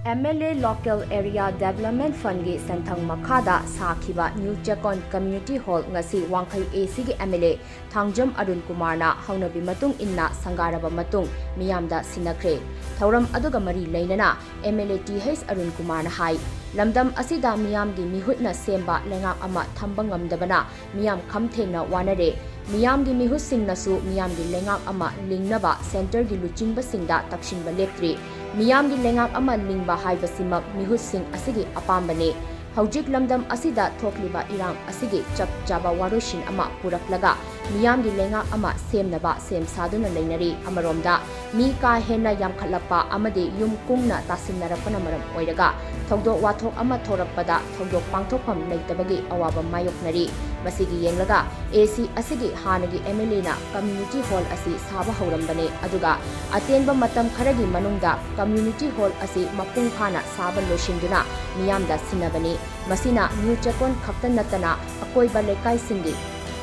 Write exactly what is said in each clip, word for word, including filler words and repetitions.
M L ꯑꯦ Local Area Development Fundꯒꯤ ꯁꯦꯟꯊꯪ ꯃꯈꯥꯗ ꯁꯥꯈꯤꯕ new ꯆꯦꯀꯣꯟ community hall ꯉꯁꯤ ꯋꯥꯡꯈꯩ ꯑꯦ ꯁꯤꯒꯤ ꯑꯦꯝ ꯑꯦꯜ ꯑꯦ ꯊꯥꯡꯖꯝ ꯑꯔꯨꯟ ꯀꯨꯃꯥꯔꯅ ꯍꯧꯅꯕꯤ ꯃꯇꯨꯡ ꯏꯟꯅ ꯁꯪꯒꯥꯔꯕ ꯃꯇꯨꯡ ꯃꯤꯌꯥꯝꯗ ꯁꯤꯟꯅꯈ꯭ꯔꯦ꯫ ꯊꯧꯔꯝ ꯑꯗꯨꯒ ꯃꯔꯤ ꯂꯩꯅꯅ M L A T H Arun ꯀꯨꯃꯥꯔꯅ ꯍꯥꯏ, ꯂꯝꯗꯝ ꯑꯁꯤꯗ ꯃꯤꯌꯥꯝꯒꯤ ꯃꯤꯍꯨꯠꯅ ꯁꯦꯝꯕ ꯂꯩꯉꯥꯛ ꯑꯃ ꯊꯝꯕ ꯉꯝꯗꯕꯅ ꯃꯤꯌꯥꯝ ꯈꯝ ꯊꯦꯡꯅ ꯋꯥꯅꯔꯦ꯫ ꯃꯤꯌꯥꯝꯒꯤ ꯃꯤꯍꯨꯠꯁꯤꯡꯅꯁꯨ ꯃꯤꯌꯥꯝꯒꯤ ꯂꯩꯉꯥꯛ ꯑꯃ ꯂꯤꯡꯅꯕ ꯁꯦꯟꯇꯔꯒꯤ ꯂꯨꯆꯤꯡꯕꯁꯤꯡꯗ ꯇꯛꯁꯤꯟꯕ ꯂꯦꯞꯇ꯭ꯔꯤ꯫ ꯃꯤꯌꯥꯝꯒꯤ ꯂꯩꯉꯥꯛ ꯑꯃ ꯂꯤꯡꯕ ꯍꯥꯏꯕꯁꯤꯃꯛ ꯃꯤꯍꯨꯠꯁꯤꯡ ꯑꯁꯤꯒꯤ ꯑꯄꯥꯝꯕꯅꯤ꯫ ꯍꯧꯖꯤꯛ ꯂꯝꯗꯝ ꯑꯁꯤꯗ ꯊꯣꯛꯂꯤꯕ ꯏꯔꯥꯡ ꯑꯁꯤꯒꯤ ꯆꯞ ꯆꯥꯕ ꯋꯥꯔꯣꯏꯁꯤꯟ ꯑꯃ ꯄꯨꯔꯛꯂꯒ ꯃꯤꯌꯥꯝꯒꯤ ꯂꯩꯉꯥꯛ ꯑꯃ ꯁꯦꯝꯅꯕ ꯁꯦꯝ ꯁꯥꯗꯨꯅ ꯂꯩꯅꯔꯤ꯫ ꯑꯃꯔꯣꯝꯗ, ꯃꯤ ꯀꯥ ꯍꯦꯟꯅ ꯌꯥꯝꯈꯠꯂꯛꯄ ꯑꯃꯗꯤ ꯌꯨꯝ ꯀꯨꯡꯅ ꯇꯥꯁꯤꯟꯅꯔꯛꯄꯅ ꯃꯔꯝ ꯑꯣꯏꯔꯒ ꯊꯧꯗꯣꯛ ꯋꯥꯊꯣꯛ ꯑꯃ ꯊꯣꯔꯛꯄꯗ ꯊꯧꯗꯣꯛ ꯄꯥꯡꯊꯣꯛꯐꯝ ꯂꯩꯇꯕꯒꯤ ꯑꯋꯥꯕ ꯃꯥꯌꯣꯛꯅꯔꯤ꯫ ꯃꯁꯤꯒꯤ ꯌꯦꯡꯂꯒ ꯑꯦ ꯁꯤ ꯑꯁꯤꯒꯤ ꯍꯥꯟꯅꯒꯤ ꯑꯦꯝ ꯑꯦꯜ ꯑꯦꯅ ꯀꯝꯃ꯭ꯌꯨꯅꯤꯇꯤ ꯍꯣꯜ ꯑꯁꯤ ꯁꯥꯕ ꯍꯧꯔꯝꯕꯅꯤ, ꯑꯗꯨꯒ ꯑꯇꯦꯟꯕ ꯃꯇꯝ ꯈꯔꯒꯤ ꯃꯅꯨꯡꯗ ꯀꯝꯃ꯭ꯌꯨꯅꯤꯇꯤ ꯍꯣꯜ ꯑꯁꯤ ꯃꯄꯨꯡ ꯐꯥꯅ ꯁꯥꯕ ꯂꯣꯏꯁꯤꯟꯗꯨꯅ ꯃꯤꯌꯥꯝꯗ ꯁꯤꯟꯅꯕꯅꯤ꯫ ꯃꯁꯤꯅ ꯅ꯭ꯌꯨ ꯆꯦꯀꯣꯟ ꯈꯛꯇ ꯅꯠꯇꯅ ꯑꯀꯣꯏꯕ ꯂꯩꯀꯥꯏꯁꯤꯡꯒꯤ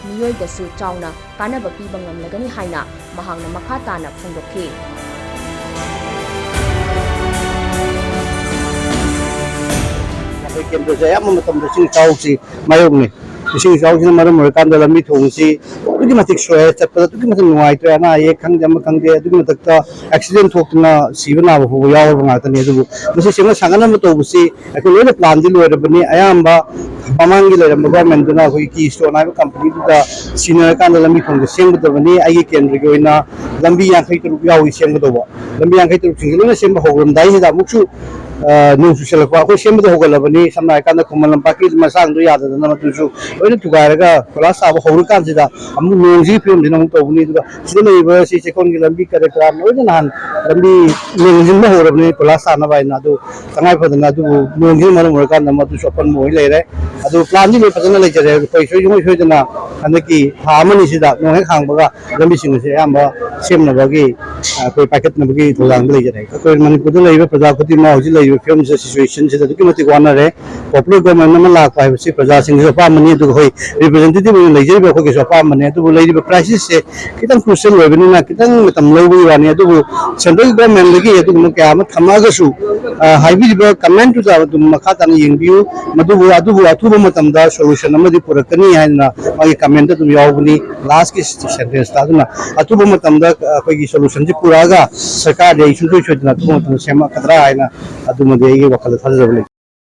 ꯃꯤꯑꯣꯏꯗꯁꯨ ꯆꯥꯎꯅ ꯀꯥꯟꯅꯕ ꯄꯤꯕ ꯉꯝꯂꯒꯅꯤ ꯍꯥꯏꯅ ꯃꯍꯥꯛꯅ ꯃꯈꯥ ꯇꯥꯅ ꯐꯣꯡꯗꯣꯛꯈꯤ꯫ ꯑꯩꯈꯣꯏ ꯀꯦꯟꯗ꯭ꯔꯁꯦ ꯑꯌꯥꯝꯕ ꯃꯇꯝꯗ ꯏꯁꯤꯡ ꯏꯆꯥꯎꯁꯤ ꯃꯥꯌꯣꯛꯅꯩ꯫ ꯏꯁꯤꯡ ꯏꯆꯥꯎꯁꯤꯅ ꯃꯔꯝ ꯑꯣꯏꯔꯀꯥꯟꯗ ꯂꯝꯕꯤ ꯊꯣꯡꯁꯤ ꯑꯗꯨꯛꯀꯤ ꯃꯇꯤꯛ ꯁꯣꯛꯑꯦ, ꯆꯠꯄꯗ ꯑꯗꯨꯛꯀꯤ ꯃꯇꯤꯛ ꯅꯨꯡꯉꯥꯏꯇ꯭ꯔꯦ, ꯑꯅꯥ ꯑꯌꯦꯛ ꯈꯪꯗꯦ ꯑꯃ ꯈꯪꯗꯦ, ꯑꯗꯨꯒꯤ ꯃꯊꯛꯇ ꯑꯦꯛꯁꯤꯗꯦꯟ ꯊꯣꯛꯇꯅ ꯁꯤꯕ ꯅꯥꯕ ꯐꯥꯎꯕ ꯌꯥꯎꯔꯕ ꯉꯥꯛꯇꯅꯤ꯫ ꯑꯗꯨꯕꯨ ꯃꯁꯤ ꯁꯦꯝꯒꯠ ꯁꯥꯒꯠꯅꯕ ꯇꯧꯕꯁꯤ ꯑꯩꯈꯣꯏ ꯂꯣꯏꯅ ꯄ꯭ꯂꯥꯟꯗꯤ ꯂꯣꯏꯔꯕꯅꯤ꯫ ꯑꯌꯥꯝꯕ ꯃꯃꯥꯡꯒꯤ ꯂꯩꯔꯝꯕ ꯒꯣꯔꯃꯦꯟꯗꯨꯅ ꯑꯩꯈꯣꯏꯒꯤ ꯀꯤ ꯁ꯭ꯇꯣꯟ ꯍꯥꯏꯕ ꯀꯝꯄꯅꯤꯗꯨꯗ ꯁꯤꯟꯅꯔꯀꯥꯟꯗ ꯂꯝꯕꯤ ꯊꯣꯡꯁꯦ ꯁꯦꯝꯒꯗꯕꯅꯤ꯫ ꯑꯩꯒꯤ ꯀꯦꯟꯗ꯭ꯔꯒꯤ ꯑꯣꯏꯅ ꯂꯝꯕꯤ ꯌꯥꯡꯈꯩ ꯇꯔꯨꯛ ꯌꯥꯎꯏ ꯁꯦꯝꯒꯗꯧꯕ꯫ ꯂꯝꯕꯤ ꯌꯥꯡꯈꯩ ꯇꯔꯨꯛꯁꯤꯡꯁꯦ ꯂꯣꯏꯅ ꯁꯦꯝꯕ ꯍꯧꯔꯝꯗꯥꯏꯁꯤꯗ ꯑꯃꯨꯛꯁꯨ ꯑ, ꯅꯣꯡ ꯆꯨꯁꯜꯂꯛꯄ, ꯑꯩꯈꯣꯏ ꯁꯦꯝꯕꯗ ꯍꯧꯒꯠꯂꯕꯅꯤ꯫ ꯁꯝꯅ ꯍꯥꯏꯔꯀꯥꯟꯗ ꯈꯨꯃꯟ ꯂꯝꯄꯥꯛꯀꯤ ꯃꯆꯥꯡꯗꯣ ꯌꯥꯗꯗꯅ ꯃꯗꯨꯁꯨ ꯂꯣꯏꯅ ꯊꯨꯒꯥꯏꯔꯒ ꯀꯣꯏꯂꯥꯁ ꯊꯥꯕ ꯍꯧꯔꯀꯥꯟꯁꯤꯗ ꯑꯃꯨꯛ ꯅꯣꯡꯁꯤꯒꯤ ꯐꯤꯕꯝꯁꯤꯅ ꯑꯃꯨꯛ ꯇꯧꯕꯅꯤ꯫ ꯑꯗꯨꯒ ꯁꯤꯗ ꯂꯩꯔꯤꯕ ꯁꯤ ꯆꯦꯛꯀꯣꯟꯒꯤ ꯂꯝꯕꯤ ꯀꯔꯤ ꯀꯔꯥ ꯂꯣꯏꯅ ꯅꯍꯥꯟ ꯂꯝꯕꯤ ꯂꯦꯡꯁꯤꯟꯕ ꯍꯧꯔꯕꯅꯤ ꯀꯣꯏꯂꯥꯁ ꯊꯥꯅꯕ ꯍꯥꯏꯅ꯫ ꯑꯗꯨ ꯇꯉꯥꯏ ꯐꯗꯅ ꯑꯗꯨꯕꯨ ꯅꯣꯡꯁꯤꯅ ꯃꯔꯝ ꯑꯣꯏꯔꯀꯥꯟꯗ ꯃꯗꯨꯁꯨ ꯑꯄꯟꯕ ꯑꯣꯏ ꯂꯩꯔꯦ꯫ ꯑꯗꯨ ꯄ꯭ꯂꯥꯟꯗꯤ ꯂꯣꯏ ꯐꯖꯅ ꯂꯩꯖꯔꯦ꯫ ꯑꯩꯈꯣꯏ ꯁꯣꯏ-, ꯁꯨꯡꯁꯣꯏ ꯁꯣꯏꯗꯅ ꯍꯟꯗꯛꯀꯤ ꯊꯥ ꯑꯃꯅꯤꯁꯤꯗ ꯅꯣꯡ ꯍꯦꯛ ꯍꯥꯡꯕꯒ ꯂꯝꯕꯤꯁꯤꯡ ꯑꯁꯤ ꯑꯌꯥꯝꯕ ꯁꯦꯝꯅꯕꯒꯤ, ꯑ, ꯑꯩꯈꯣꯏ ꯄꯥꯏꯈꯠꯅꯕꯒꯤ ꯊꯧꯗꯥꯡꯗ ꯂꯩꯖꯔꯦ꯫ ꯑꯩꯈꯣꯏ ꯃꯅꯤꯄꯨꯔꯗ ꯂꯩꯔꯤꯕ ꯄ꯭ꯔꯖꯥ ꯈꯨꯗꯤꯡꯃꯛ ꯍꯧꯖꯤꯛ ꯂꯩꯔꯤꯕ ꯐꯤꯕꯝꯁꯤꯗ, ꯁꯤꯆꯨꯋꯦꯁꯟꯁꯤꯗ ꯑꯗꯨꯛꯀꯤ ꯃꯇꯤꯛ ꯋꯥꯅꯔꯦ꯫ ꯄꯣꯄꯨꯂꯔ ꯒꯣꯔꯃꯦꯟ ꯑꯃ ꯂꯥꯛꯄ ꯍꯥꯏꯕꯁꯤ ꯄ꯭ꯔꯖꯥꯁꯤꯡꯒꯤꯁꯨ ꯑꯄꯥꯝꯕꯅꯤ, ꯑꯗꯨꯒ ꯑꯩꯈꯣꯏ ꯔꯤꯄ꯭ꯔꯖꯦꯟꯇꯦꯇꯤꯚ ꯑꯣꯏꯅ ꯂꯩꯖꯔꯤꯕ ꯑꯩꯈꯣꯏꯒꯤꯁꯨ ꯑꯄꯥꯝꯕꯅꯤ꯫ ꯑꯗꯨꯕꯨ ꯂꯩꯔꯤꯕ ꯀ꯭ꯔꯥꯏꯁꯤꯁꯁꯦ ꯈꯤꯇꯪ ꯀ꯭ꯔꯨꯁꯤꯌꯦꯜ ꯑꯣꯏꯕꯅꯤꯅ ꯈꯤꯇꯪ ꯃꯇꯝ ꯂꯧꯕꯒꯤ ꯋꯥꯅꯤ꯫ ꯑꯗꯨꯕꯨ ꯁꯦꯟꯇ꯭ꯔꯦꯜ ꯒꯣꯔꯃꯦꯟꯗꯒꯤ ꯑꯗꯨꯒꯨꯝꯕ ꯀꯌꯥ ꯑꯃ ꯊꯝꯃꯛꯑꯒꯁꯨ, ꯑ, ꯍꯥꯏꯕꯤꯔꯤꯕ ꯀꯃꯦꯟꯗꯨꯗ ꯑꯗꯨꯝ ꯃꯈꯥ ꯇꯥꯅ ꯌꯦꯡꯕꯤꯌꯨ꯫ ꯃꯗꯨꯕꯨ, ꯑꯗꯨꯕꯨ ꯑꯊꯨꯕ ꯃꯇꯝꯗ ꯁꯣꯂꯨꯁꯟ ꯑꯃꯗꯤ ꯄꯨꯔꯛꯀꯅꯤ ꯍꯥꯏꯅ ꯃꯥꯒꯤ ꯀꯃꯦꯟꯗ ꯑꯗꯨꯝ ꯌꯥꯎꯕꯅꯤ꯫ ꯂꯥꯁꯀꯤ ꯁꯦꯟꯇꯦꯟꯁꯇ꯫ ꯑꯗꯨꯅ ꯑꯊꯨꯕ ꯃꯇꯝꯗ ꯑꯩꯈꯣꯏꯒꯤ ꯁꯣꯂꯨꯁꯟꯁꯤ ꯄꯨꯔꯛꯑꯒ ꯁꯔꯀꯥꯔꯗꯤ ꯑꯩ ꯁꯨꯡꯁꯣꯏ ꯁꯣꯏꯗꯅ ꯑꯊꯨꯕ ꯃꯇꯝꯗ ꯁꯦꯝꯃꯛꯀꯗ꯭ꯔꯥ ꯍꯥꯏꯅ ꯑꯗꯨꯃꯗꯤ ꯑꯩꯒꯤ ꯋꯥꯈꯜꯗ ꯊꯥꯖꯖꯕ ꯂꯩ꯫